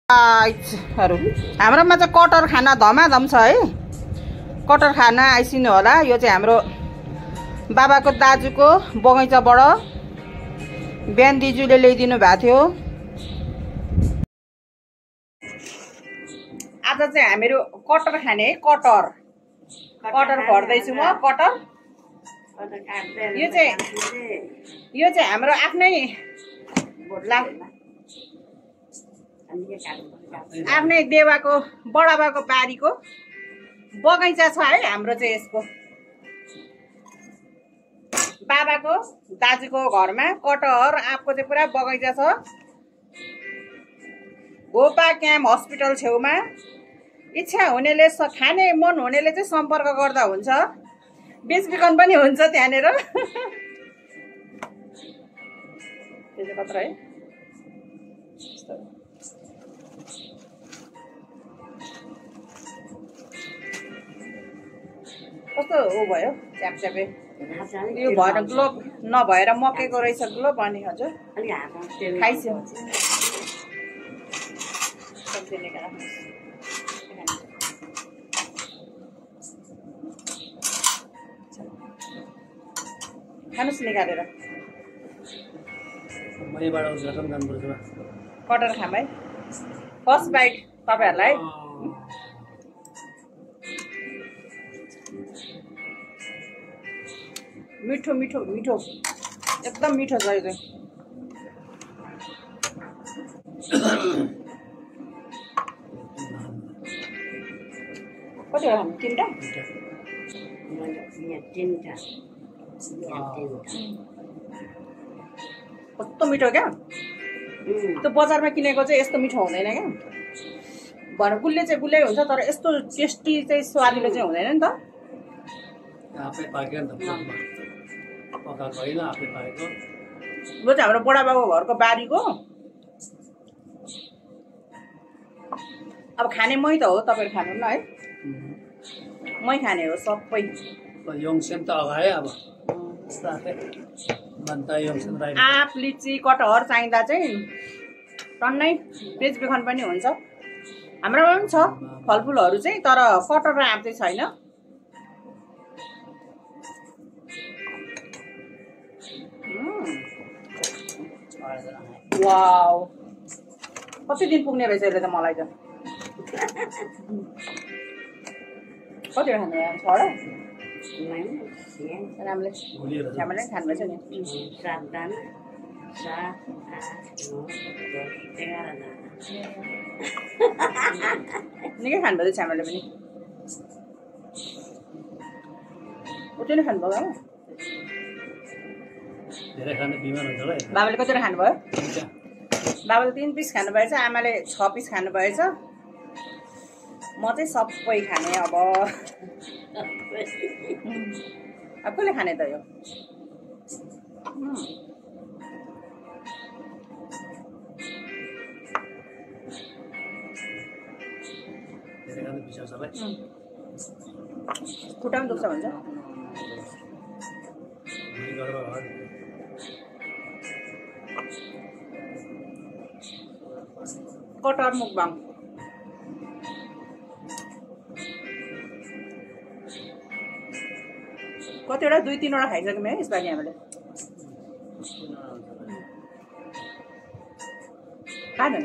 हाम्रोमा चाहिँ कटर खाना धमाधम छ है। कटर खाना आइसिनु होला। यो चाहिँ हाम्रो बाबाको दाजुको बगैँचाबाट बिहान दिजूले ल्याइदिनु भएको थियो। आज चाहिँ हामीहरू कटर खाने है। कटर भर्दैछु म। कटर यो चाहिँ हाम्रो आफ्नै आफ्नै देवाको बडाबाको बारीको बगैँचा छ है। हाम्रो चाहिँ यसको बाबाको दाजुको घरमा कटहर आँपको चाहिँ पुरा बगैँचा छ। गोपा क्याम्प हस्पिटल छेउमा। इच्छा हुनेले खाने मन हुनेले चाहिँ सम्पर्क गर्दा हुन्छ। बेचबिखन पनि हुन्छ त्यहाँनिर। त्यो चाहिँ कत्रो है। कस्तो ऊ भयो च्यापच्यापे। यो भएर ग्लोभ नभएर मकेको रहेछ ग्लोभ। अनि हजुर खाइसक्यो। खानुस् निकालेर। कटर खाम है। फर्स्ट बाइट तपाईँहरूलाई। मिठो मिठो मिठो एकदम मिठो छ यो चाहिँ। कतिवटा खानु? तिनवटा। कस्तो मिठो क्या। त्यो बजारमा किनेको चाहिँ यस्तो मिठो हुँदैन क्या। भएर गुलियो चाहिँ गुलियै हुन्छ तर यस्तो टेस्टी चाहिँ स्वादिलो चाहिँ हुँदैन नि त। यो चाहिँ हाम्रो बडाबाबुको घरको बारीको। अब खाने मै त हो। तपाईँहरू खानु न है। मै खाने हो सबै। आँप लिची कटहर चाहिँदा चाहिँ टन्नै बेचबिखन पनि हुन्छ। हाम्रोमा पनि छ फलफुलहरू चाहिँ तर कटहर र आँप चाहिँ छैन। वाउ कति दिन पुग्ने रहेछ यसले त मलाई त। कति खानु? छवटा राम्रले राम्रले खानुभएछ नि। निकै खानुभयो छ्यामले पनि। उतै नै खानुभयो। बाबाले कतिवटा खानुभयो? बाबाले 3 पिस खानुभएछ। आमाले 6 पिस खानुभएछ। म चाहिँ सबै खाने अब। अब कसले खाने त यो? खुट्टा पनि दुख्छ भन्छ। कटहर मुकबाङ। कतिवटा 2-3वटा खाइसक्यौँ है यसपालि हामीले। खानु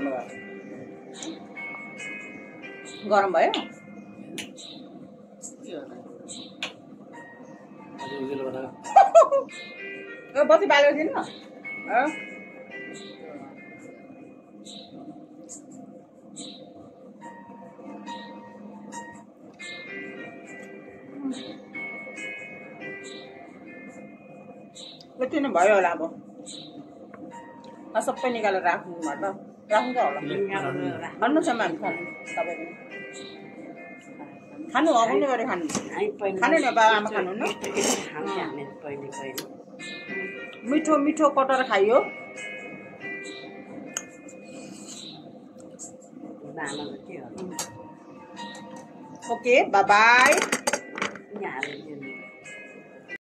गरम भयो। बत्ती बालेको थिएन। यति नै भयो होला। अब सबै निकालेर राख्नु होला। भन्नु छ हामी खानु। तपाईँ पनि खानु अगाउने गरी खानु। खानु न बाबा आमा खानु न। मिठो मिठो कटर खाइयो। Okay bye bye.